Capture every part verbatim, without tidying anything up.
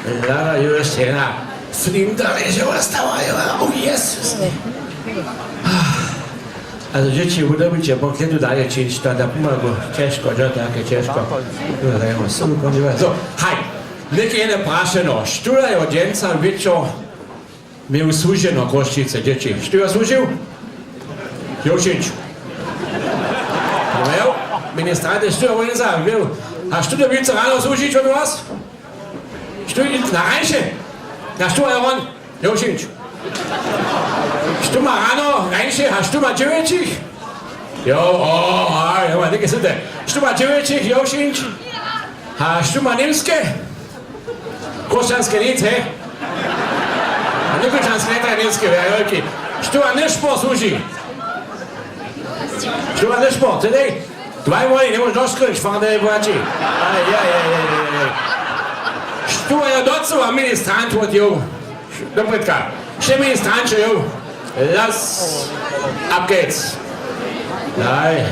Hlada, jo, jena flinta, jo, ostawa, jo, o Jezus. Also, dźěći, wudobniće, po kletu daje čińć, to da pomagu. Ćežko, jo, tak je ćežko. So, haj, něke jene prašeno, štó da jo dźensa wječor měł słuženo Chrósćicy, dźěći? Štó jo słužił? Jowšinč. Měł, ministrant, štó jo wón za, měł. A štó da wječor rano słužić wot was? Štó, na rańše? Na štó je wón? Jowšinč. Štó ma rano, rańše, a štó ma dźewjećich? Jo, o, a, jo, ma něke syte. Štó ma dźewjećich, Jowšinč? A štó ma němske? Chrósćanske nic, he? A nukónčanske, njetrjebnjenske, wjera wjelki. Štó wam nyšpor słuži? Štó wam nyšpor, tedej? Dwaj woli, njemóžeš doškryć, fande braći. Aj, aj, aj, aj, aj, aj. Štó jo docyła ministrant wot jo? Dobrytka. Wšě ministranće jo. Las. Abgec. Aj.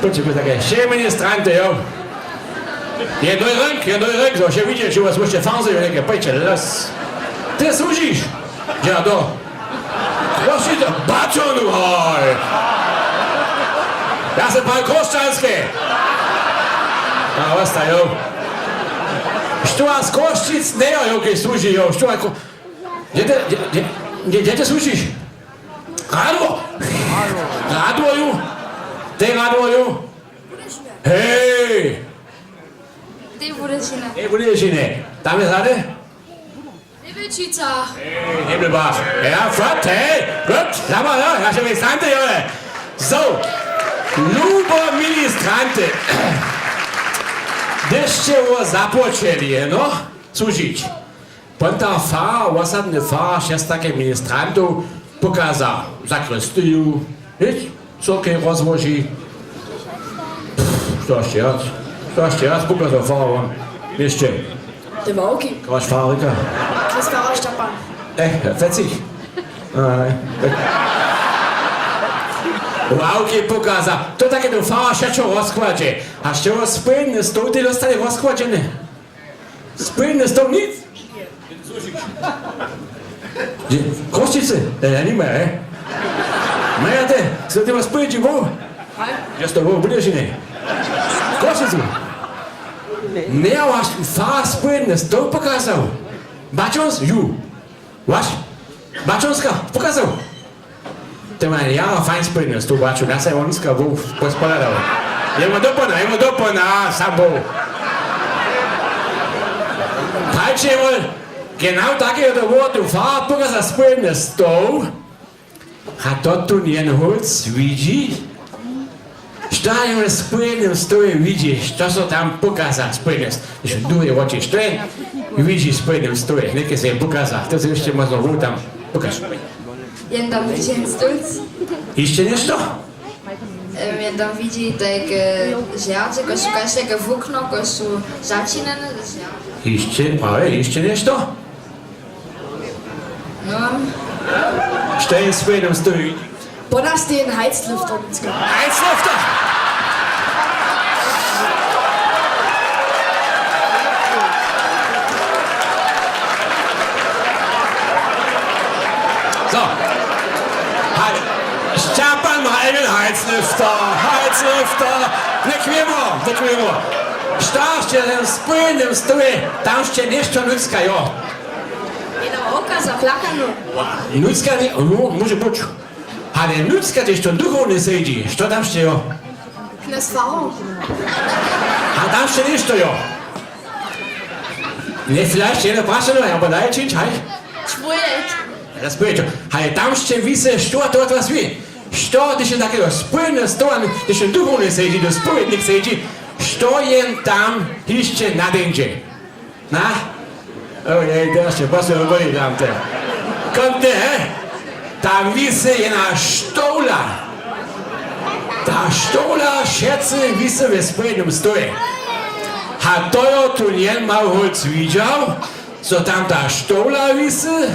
Pójće, pójće, tak je. Wšě ministrante jo. Jednoj rynk, jednoj rynk, to wšě widźeć, że was móžete fanzy, něke, pójće, las. Ty słužiš? Ja, do. Chrósćic, bačonu, hoj. Ja se pan Chrósćanske. A, wasta, jo. Štó a z Chrósćic, ne, jo, jo, kež słuži, jo, štó a ko-, Dźe ty, dźe, dźe, dźe, dźe ty słužiš? Radło! Radło ju! Te radło ju! Hej! Te Budyšiny. Te Budyšiny. Tam je zady? Njebelčica. Hej, Njebelbach. Ja, flott, hej! Gut, sag mal, ja, ja, schon ministrante, jo. So, lubo ministrante. Hdyž sće wo započeli, no, słužić. Pon tam farar, wosadny farar, šest takich ministrantow pokaza, zakristiju, nic, cyrkej rozłoži. Što sće wjac? Što sće wjac pokazał farar wam? Něšće. Te wałki. Kaž fararka. Kaž farar Šćapan. Eh, fecich. Aj, tak. Wałki pokaza. To tak je to farar wšetšo rozkładźe. A sće wo spójnje stołty dóstali rozkładźene? Spójnje stoł nic? Dźe, Chrósćicy? E, ja nima, e? Maja, te, so ty maš spójnje, wo? Dźe sto wo, budeš jinej. Chrósćicy. Nje, waš farar spójnje stoł pokazał. Bačons, ju. Waš? Bačonska, pokazał. Te maja jara fajn spójnje stoł, baču, na se wonska wół pospóladał. Jemu dopona, jemu dopona, sam wół. Prajće jemu, genau tak je to było, tu farar pokaza spójnje stoł. A to tu jen holc widźi? Što je w spójnym stołje widźi, što so tam pokaza spójny st-, duhe woči, što je widźi w spójnym stołje, něke se pokaza, to se hišće móžno wół tam pokaž. Jen tam widźi jen stólc. Hišće něšto? Em, jen tam widźi tajke žerće, kož su kaž tajke wukno, kož su začinjene žerće. Hišće, prawe, hišće něšto? No. Što je w spójnym stołje? Po nas je jen Heizlüfter, Lucka. Heizlüfter! So. Haj, Šćapan ma jen Heizlüfter, Heizlüfter. Njech wěmo, njech wěmo. Što sće w spójnym stołje, tam sće něšto nutřka, jo. Jena wołka za flakanu. Nutřka, no, móže być. Ale nutřka tež to duchowne sedźi, što tam sće jo? Knjez farar. A tam sće něšto jo. Nje, vielleicht jeno prašeno, ja, bo daje čińć, haj? Čłowjek. Raz powědź, haj, tam sće wise, što to, to swi? Što, hdyž je takeho spójne stoła, hdyž je duchowne sedźi, to spowědnik sedźi, što jen tam hišće nadjeńdźe? Na? Ojej, to jeszcze pasuje, bo nie dam te. Kąte, he? Tam wisi jedna stoła. Ta stoła, wszyscy wisi w spójnym stołje. A to jo tu njen mały holc widział, co tam ta stoła wisi,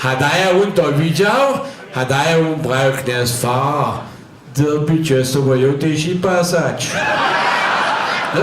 a da je wón to widział, a da je wón prawił knjez farar. Dyrbiće so wo jo tež připasać. No?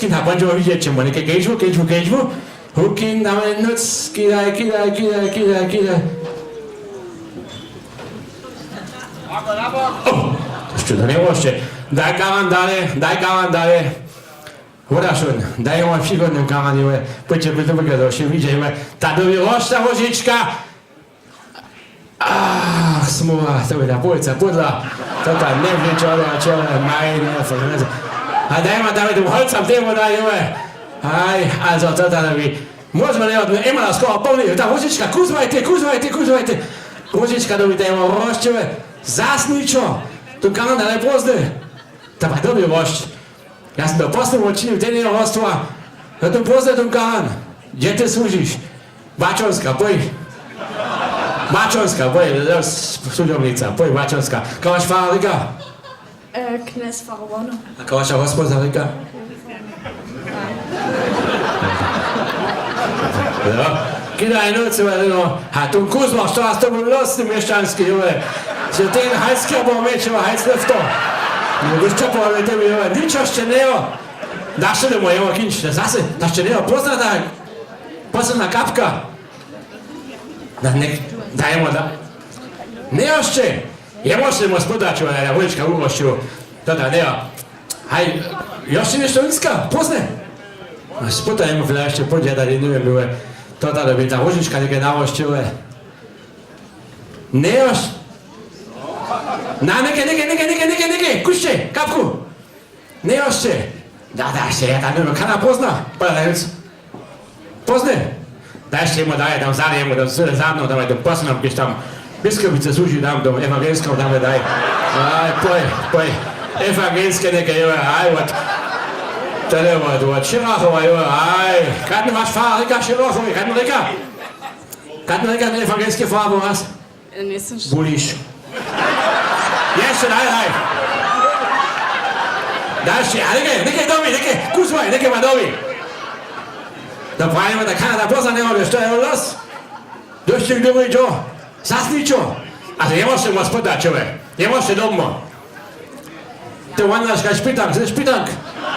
Hukin, a pon ćemo widźeć, ćemo něke kedźbu, kedźbu, kedźbu. Hukin, damy nóc, kidaj, kidaj, kidaj, kidaj, kidaj. O, to sće to njemožeće. Daj karan dale, daj karan dale. Woda šón, daj wam přichodnym karan, joj. Pójće, pójće, pójće, to sće widźe, joj. Ta dobi rošta, Róžička. Ach, smoła, to by ta połojca płódła. To ta njewěčorja, čeho, maj, ne, fo-, a daj ma, daj ma tym holcam, tej mu daj, joj. Aj, also, to ta dobi. Móžemy, ne, od Emila skoro pomni, ta Róžička, kuzłajte, kuzłajte, kuzłajte. Róžička dobi, daj mu rošće, joj. Zas ničo. Tu karan dale prózdny. To ma dobi rošć. Ja sym to poslednje činił, ten jeho hostła. No to pózdne, to karan. Hdźe ty słužiš? Baćonska, pój. Baćonska, pój, to je słužobnica, pój, Baćonska. Kaž waš farar rěka? E, knjez Farawono. A kaž waša hospodza rěka? Jo. Kidaj, no, co je, no. A tu kuzma, što, a z tobom losny měšćanski, jo. Že ten hajsker bo mječe, hajs lefto. No, byš čapował, ale tebi, jo, ničo sće njejo. Daš ty mu, jo, kinč, zase, daš ty njejo, poznata, poznata kapka. Na, nek, dajmo, da. Njejo sće. Jemóžeš mu spytać, ale ja, Róžička, urošću. To da, njejo. Haj, još něšto dźensa, pózdne. Spytaj mu vielleicht, póńdźe, da, njewěm, jo. To da, da bi ta Róžička něke narošćiła. Njejož. Na, něke, něke, něke, kušće, kapku. Njejož sće. Da, da, sće, ja tam njewěm, kana pózna. Pada na nic. Pózdne. Daj sće mu, daj, tam za njemu, tam za mną, dawaj, tam posłam, gdzieś tam Biskupice słuži, tam, tam ewangelskam, dawaj, daj. Aj, pój, pój. Ewangelske něke, jo, aj, wot. Tele, wot, wot, Šěrachowa, jo, aj. Katny waš farar rěka, Šěrachowej, katny rěka? Katny rěka, ten ewangelski farar, wo was? Njejsym š- Buliš. Jeszcze, daj, daj. Dalši, a něke, něke dobi, něke, kuzłaj, něke ma dobi. Da prawiła ta Kanada, poza njemu, što je los? Dosć, kdo mój dźo? Zas ničo. A to jemóžeš mu spytać, čowe. Jemóžeš domo. Ty wanaška, špitank, špitank.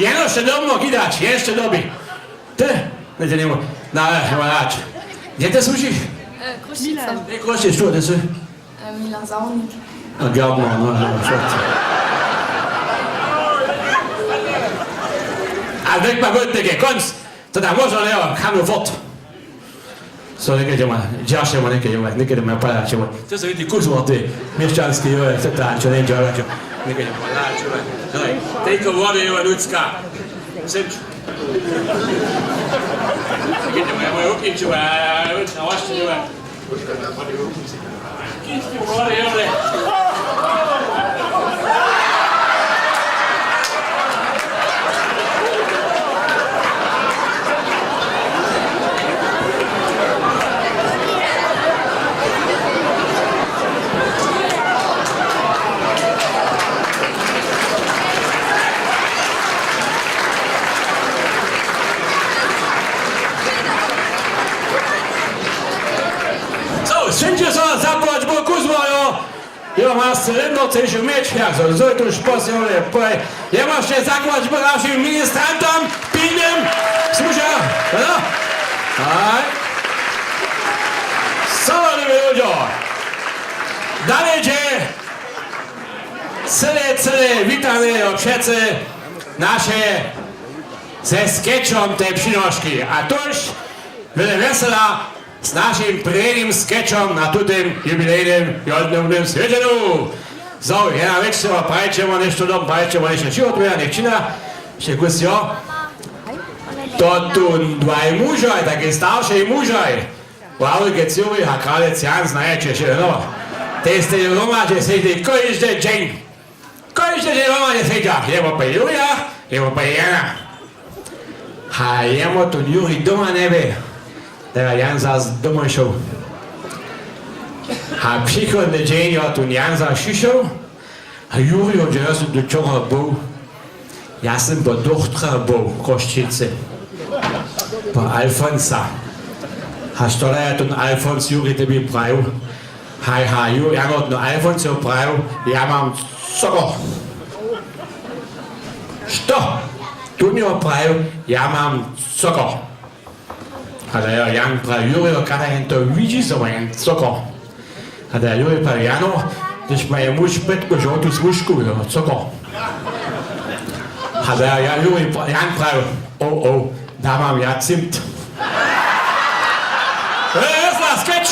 Jenož te domo kidać, jenož te dobi. Ty, ne, ty nemo-, na, na, na, hdźe ty słužiš? E, Chrósćica. Hej, Chrósćic, što ty sy? E, Milan Zawołnik. A, dźabno, no, no, što ty. A tak ma gott, tak je konc. To tam móžno, jo, kam jo fort. So, někaj dźe ma, dźaše ma, někaj dźe ma, někaj dźe ma, pala, dźe ma. To su wěti kuzłoty, měšćanski, jo, to tam, čo njeje, dźe ma, čo, někaj dźe ma, pala, dźe ma. Hej, tejko wody, jo, ludska. Symč. Někaj dźe ma, jo, moje hupinče, jo, jo, na wašće, jo. So, sydźe so, zapłać mu kuzło, jo. Jo, maš cylinder, chceš ju měć, ja, so, so, tu špos, jo, le, poj. Ja, maš će zapłać mu našim ministrantom, pilnym, słuša, jo? Aj. So, lube ludźo. Dalej dźe. Cyle, cyle, witamy, jo, přece naše ze sketchom te přinoški. A tuž wjele wjesela z našim prěnim sketchom na tutym jubilejnym jodnjownym swjedźenju. So, ja, wěk so, prajće mu něšto dom, prajće mu něšto, přihotuje, něk čina, wše kus, jo. To tu dwaj mužoj, tak je staršej mužoj. Wawrikec Juri a Kralec Jan, znajeće wše, no. Tej stej doma, dźe sedźi kóždy dźeń. Kóždy dźeń doma njesedźa, jemu pej Jurja, jemu pej Jana. A jemu tón Juri doma njebě, da je Jan zas domoj šoł. A přichodny dźeń jo tón Jan zas přišoł, a Juri, dźe ja sym tu wčora był, ja sym po dóchtra był w Chrósćicy, po Alfonsa. A što da je tón Alfons Juri tebi prajił? Haj, haj, Ju-, Jan, no, Alfons jo prajił, ja mam cokor. Što? Tón jo prajił, ja mam cokor. A da jo Jan prajił, Juri, kada jen to widźi, zo ma jen cokor. A da Juri prajił, Jano, hdyž ma je muž pytku žołtu smužku, jo, cokor. A da jo Juri pra-, Jan prajił, o, o, da mam ja cimt. Hej, wjesela, sketch!